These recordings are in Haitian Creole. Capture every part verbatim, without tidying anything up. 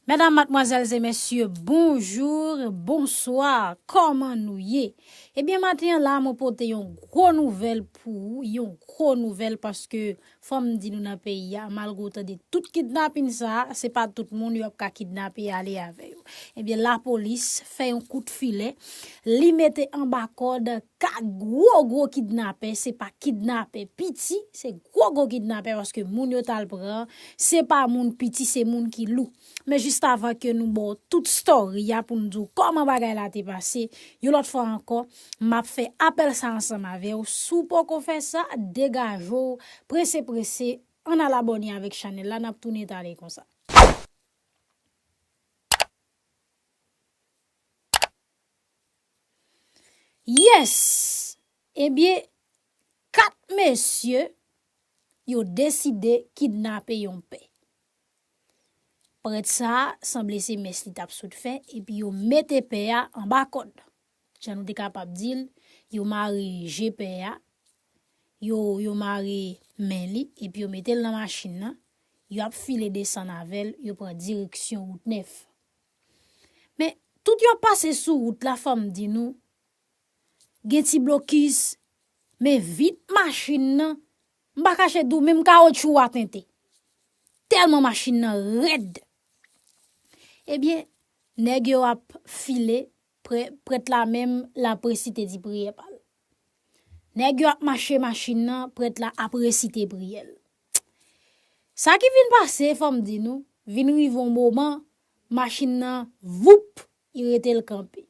Medam, madmwazèl e mesye, bonjou, bonswa, kòman nou ye? Ebyen, maten an la, mwen pote yon gwo nouvèl pou ou, yon gwo nouvèl, paske fò m di nou, nan peyi a, malgre w tande tout kidnapin sa, se pa tout moun yo ap ka kidnape ale avè yo. Ebyen, lapolis fè yon kout filè, li mete anba kòd kat gwo gwo kidnapè, se pa kidnapè piti, se gwo gwo kidnapè, paske moun yo t al pran, se pa moun piti, se moun ki lou. Men jis avan ke nou ba w tout story a pou n di w kòman bagay la te pase, yon lòt fwa ankò, m ap fè apèl sa ansanm avè w. Si w poko fè sa, degaje w, prese prese, ann al abòne avèk chanèl la, n ap tounen talè konsa. Yes! Ebyen, kat mesye, yo deside kidnape yon pè. Prèt sa a, sanble se mès li t ap sot fè, epi yo mete pè a anba kòd. Jan nou te kapab di l, yo mare je pè a, yo, yo mare men li, epi yo mete l nan machin nan, yo ap file desann avè l, yo pran direksyon wout nèf. Men, tout yo pase sou wout la, fò m di nou, gen ti blokis, men vit machin nan, m pa kache di w, menm kawotchou a tente. Tèlman machin nan rèd. Ebyen, nèg yo ap file, prè-, prèt la menm, l ap resite ti priyè pa l. Nèg yo ap mache machin nan, prèt la ap resite priyè l. Sa ki vin pase, fò m di nou, vin rive yon moman, machin nan, voup, li rete l kanpe.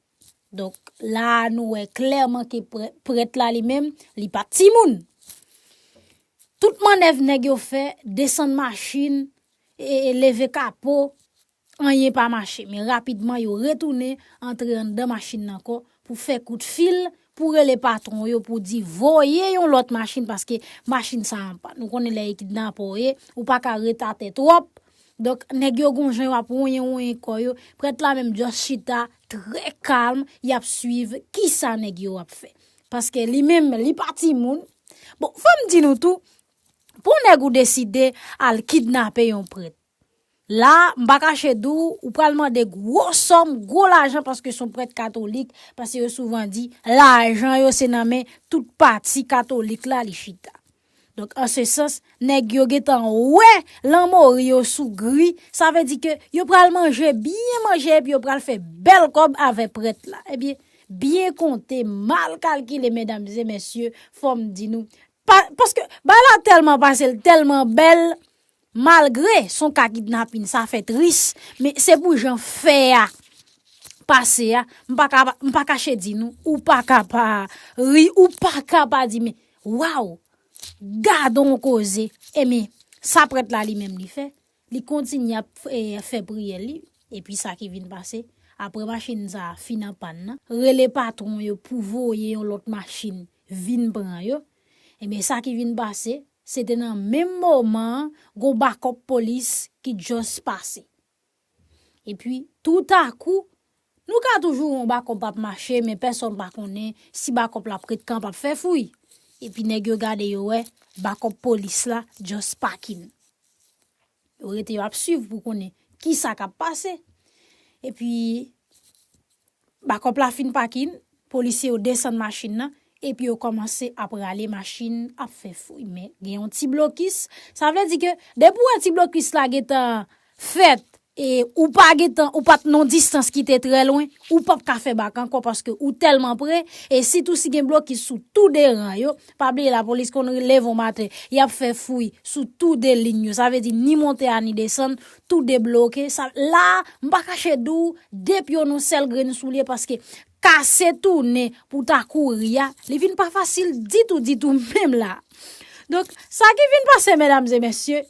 Donk, la a, nou wè klèman ke prè-, prèt la li menm, li pa t timoun. Tout mannèv nèg yo fè, desann machin, e, e leve kapo, anyen pa mache. Men rapidman, yo retounen antre anndan machin nan ankò pou fè kout fil, pou rele patwon yo, pou di voye yon lòt machin, paske machin sa a an pàn. Ou konnen lè e kidnapè w ye, ou pa ka ret atè twòp. Donk, nèg yo gon jan yo ap wonyen wonyen kò yo. Prèt la menm just chita, trè kalm, y ap swiv kisa nèg yo ap fè. Paske li menm, li pa timoun. Bon, fò m di nou tou, pou nèg ou deside al kidnape yon prèt. La, m pa kache di w, ou pral mande gwo sòm, gwo lajan, paske se yon prèt katolik, paske yo souvan di, lajan yo se nan men tout pati katolik la li chita. Donk, an se sans, nèg yo gentan wè lanmori yo sou gri, sa vle di ke yo pral manje byen manje epi yo pral fè bèl kòb avè prèt la. Ebyen, byen konte, mal kalkile, medam e mesye, fò m di nou. Pa, paske, bagay la tèlman pase, l tèlman bèl, malgre se yon ka kidnapin, sa fè tris, men se pou jan fè a pase a, m pa ka, m pa kache di nou, ou pa ka pa ri, ou pa ka pa di, men, waw, gadon koze, e men, sa prèt la li menm li fè, li kontinye ap, e, fè priyè li, epi sa ki vin pase, apre machin sa a fin an pàn nan, rele patwon yo pou voye yon lòt machin vin pran yo, e men, sa ki vin pase, se te nan menm moman an, gon bakòp polis ki just pase. Epi, toutakou, nou ka toujou wè yon bakòp ap mache, men pèsonn pa konnen si bakòp la ap ret kanpe ap fè fouy. Epi nèg yo gade yo wè, bakòp polis la just pakin. Yo rete yo ap swiv pou konnen kisa k ap pase. Epi, bakòp la fin pakin, polisye yo desann machin nan, epi yo kòmanse ap rale machin, ap fè fouy. Men gen yon ti blokis. Sa vle di ke depi w wè ti blokis la gentan fèt, e ou pa gentan, ou pa t nan yon distans ki te trè lwen, ou p ap ka fè bak ankò paske ou tèlman pre, e sitou si gen blokis sou tou de ran yo, pa bliye lapolis konn leve yon maten, y ap fè fouy sou tou de liy yo. Sa vle di ni monte a ni desann, tou de bloke. Sa, la, m pa kache di w, de pye w nan sèl grenn soulye paske kase tounen pou ta kouri a, li vin pa fasil ditou, ditou menm la. Donk, sa ki vin pase, medam e mesye,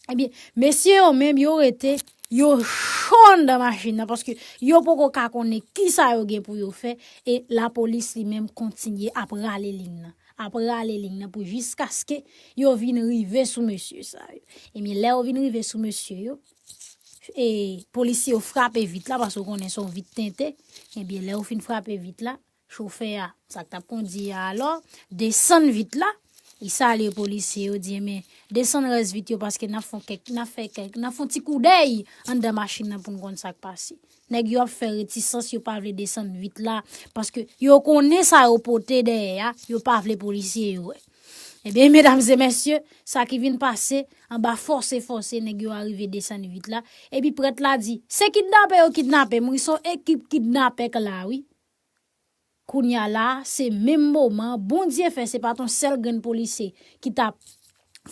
ebyen, mesye yo menm, yo rete, yo cho anndan machin nan, paske yo poko ka konnen kisa yo gen pou yo fè, e lapolis li menm kontinye ap rale liy nan, ap rale liy nan pou jiskaske yo vin rive sou mesye sa yo. Ebyen, lè yo vin rive sou mesye yo, e polisye yo frape vit la, paske w konnen se yon vit tente. Ebyen, lè yo fin frape vit la, chofè a, sa k t ap kondi a alò, desann vit la, Li salye polisye yo, di, men, desann rès vit yo paske n ap fè kèk, n ap fè kèk, n ap fè yon ti koudèy anndan machin nan pou n konn sa k pase. Nèg yo ap fè retisans, yo pa vle desann vit la, paske yo konnen sa yo pote dèyè a, yo pa vle polisye yo wè. Ebyen, medam e mesye, sa ki vin pase, anba fòse fòse, nèg yo arive desann vit la. Epi prèt la di, se kidnape yo kidnape m wi, se yon ekip kidnapè k la wi. Kounye a la, se menm moman, Bondye fè se pa t yon sèl grenn polisye ki t ap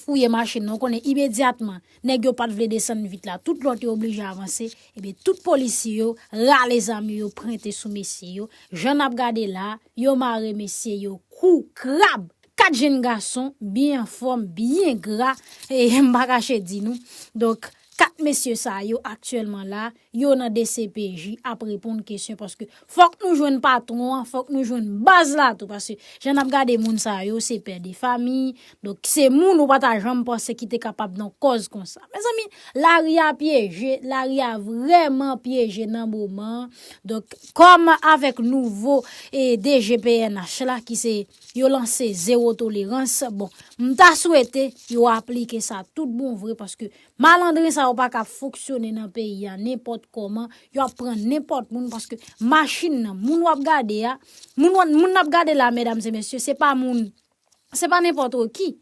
fouye machin nan. Ou konnen imedyatman, nèg yo pa t vle desann vit la. Tout lòt yo oblije avanse. Ebyen, tout polisye yo rale zam yo, yo pwente sou mesye yo. Jan n ap gade la, yo mare mesye yo kou krab. Kat jenn gason, byen anfòm, byen gra, e m pa kache di nou. Donk, kat mesye sa yo aktyèlman la, yo nan D C P J ap reponn kesyon, paske fòk nou jwenn patwon an, fòk nou jwenn baz la tou, paske jan n ap gade moun sa yo, se pè de fami, donk se moun ou pa ta janm panse ki te kapab nan kòz konsa. Mezanmi, lari a pyeje, lari a vrèman pyeje nan moman an. Donk, kòm avèk nouvo e D G P N H la, ki se yo lanse zewo tolerans, bon, m ta swete yo aplike sa tout bon vre, paske malandren sa yo pa ka fonksyone nan peyi a nenpòt kòman, yo ap pran nenpòt moun, paske machin nan, moun w ap gade a, moun w- moun n ap gade la, medam e mesye, se pa moun, se pa nenpòt ki.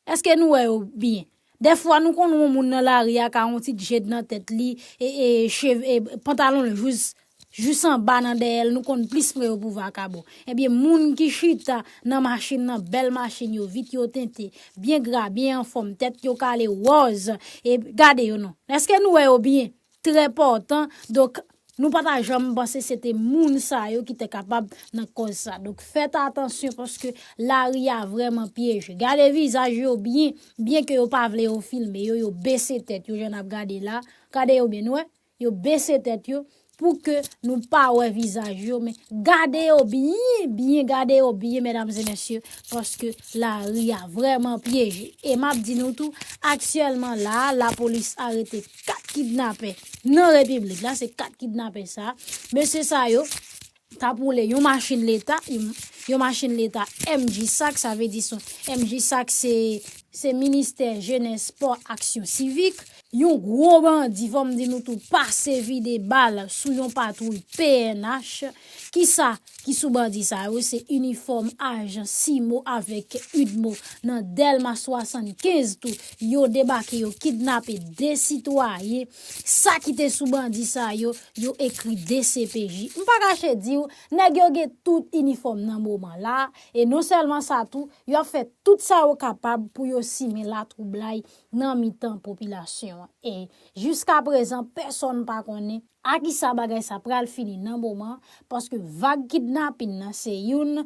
Èske nou wè yo byen? Dèfwa, nou konn wè yon moun nan lari a ka yon ti djed nan tèt li, e, e, cheve, e, pantalon l jous, jous anba nan dèyè l, nou konn plis pre yo pou vakabon. Ebyen, moun ki chita nan machin nan, bèl machin yo, vit yo tente, byen gra, byen anfòm, tèt yo kale wòz, e gade yo non. Èske nou wè yo byen? Trè pòtan. Donk, nou pa ta janm panse se te moun sa yo ki te kapab nan kòz sa. Donk, fèt atansyon paske lari a vrèman pyeje. Gade vizaj yo byen, byen ke yo pa vle yo filme yo, yo bese tèt yo, jan n ap gade la. Gade yo byen, nou wè? Yo bese tèt yo pou ke nou pa wè vizaj yo, men gade yo byen, byen, gade yo byen, medam e mesye, paske lari a vrèman pyeje. E m ap di nou tou, aktyèlman la, lapolis arete kat kidnapè nan repiblik la, se kat kidnapè sa. Mesye sa yo t ap woule yon machin leta, yon, yon machin leta M G sak, sa vle di son M G sak se, se ministè jenès, spò, aksyon sivik. Yon gwo bandi, fò m di nou tou, pase vide bal sou yon patwouy P N H. Kisa ki sou bandi sa yo? Se inifòm ajan simo avèk idmo nan Dèlma swasannkenz tou. Yo debake, yo kidnape de sitwayen. Sa ki te sou bandi sa yo, yo ekri D C P J. M pa kache di w, nèg yo gen tout inifòm nan moman la. E non sèlman sa tou, yo ap fè tout sa yo kapab pou yo simen latwoublay nan mitan popilasyon an. E jiskaprezan, pèsonn pa konnen a kisa bagay sa pral fini nan moman, paske vag kidnapin nan se youn,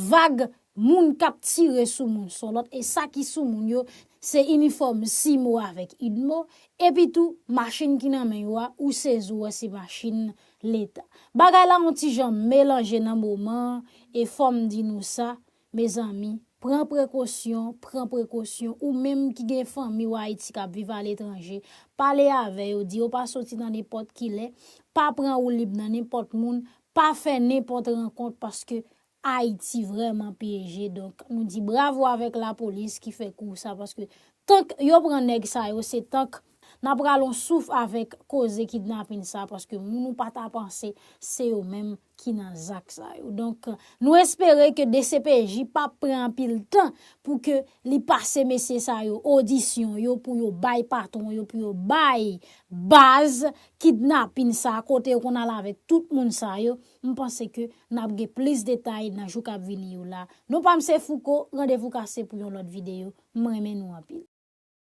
vag moun k ap tire sou moun se yon lòt, e sa ki sou moun yo, se inifòm simo avèk idmo, epi tou, machin ki nan men yo a, ou sezi w wè se machin leta. Bagay la yon ti jan melanje nan moman an, e fò m di nou sa, mezanmi, pran prekosyon, pran prekosyon, ou menm ki gen fanmi w Ayiti k ap viv aletranje, pale avè yo, di yo pa soti nan nenpòt ki lè, pa pran woulib nan nenpòt moun, pa fè nenpòt rankont, paske Ayiti vrèman pyeje. Donk, nou di bravo avèk lapolis ki fè kou sa, paske tank yo pran nèg sa yo, se tank n ap rale yon souf avèk koze kidnapin sa, paske moun ou pa ta panse se yo menm ki nan zak sa yo. Donk, nou espere ke D C P J p ap pran anpil tan pou ke li pase mesye sa yo odisyon yo, pou yo bay patwon yo, pou yo bay baz kidnapin sa, kote yo konn al avèk tout moun sa yo. M panse ke n ap gen plis detay nan jou k ap vini yo la. Non pa m se Fouco, randevou kase pou yon lòt videyo. M renmen nou anpil.